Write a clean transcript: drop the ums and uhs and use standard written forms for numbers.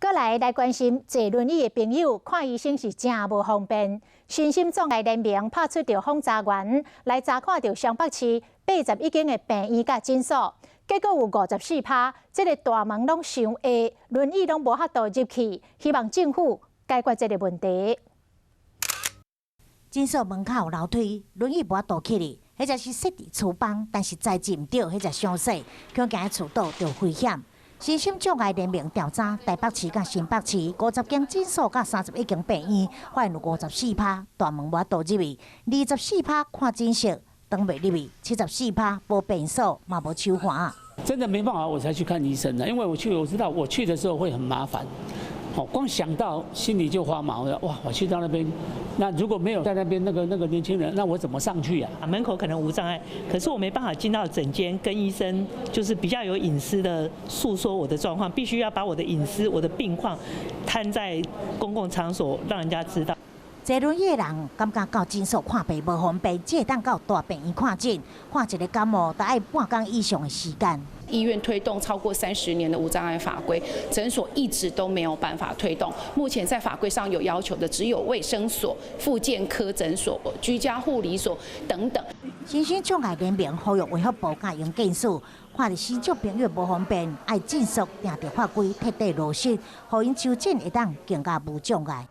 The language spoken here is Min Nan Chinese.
閣來來關心坐輪椅的朋友看醫生是誠無方便。身心障礙聯盟拍出著訪查員來查看著雙北市81間的病院佮診所，結果有54趴，這个大門攏傷狹，輪椅攏無法度入去，希望政府解決這个問題。診所門口有樓梯，輪椅無法度去哩，或者是設佇廚房，但是材質毋對，彼只傷細，恐驚厝倒著危險。身心障礙聯盟調查台北市佮新北市50間診所佮31間病院，發現有54趴大門無法度入去，24趴看診室擋袂入去，74趴無便所嘛無手環。真的沒辦法，我才去看醫生的，因為我去我知道我去的時候會很麻煩，哦，光想到心裡就發毛了。哇，我去到那邊，那如果沒有在那邊那個年輕人，那我怎麼上去啊？門口可能無障礙，可是我沒辦法進到診間跟醫生，就是比較有隱私的訴說我的狀況，必須要把我的隱私、我的病況攤在公共場所，讓人家知道。坐輪椅的人感覺到診所看病無方便，只會當到大病院看診，看一个感冒都愛半工以上的時間。醫院推動超過30年的無障礙法規，診所一直都沒有辦法推動。目前在法規上有要求的，只有衛生所、復健科診所、居家護理所等等。身心障礙聯盟呼籲衛福部佮營建署，看著身障朋友無方便，愛盡速訂定法規，徹底落實，予𪜶求診會當更加無障礙。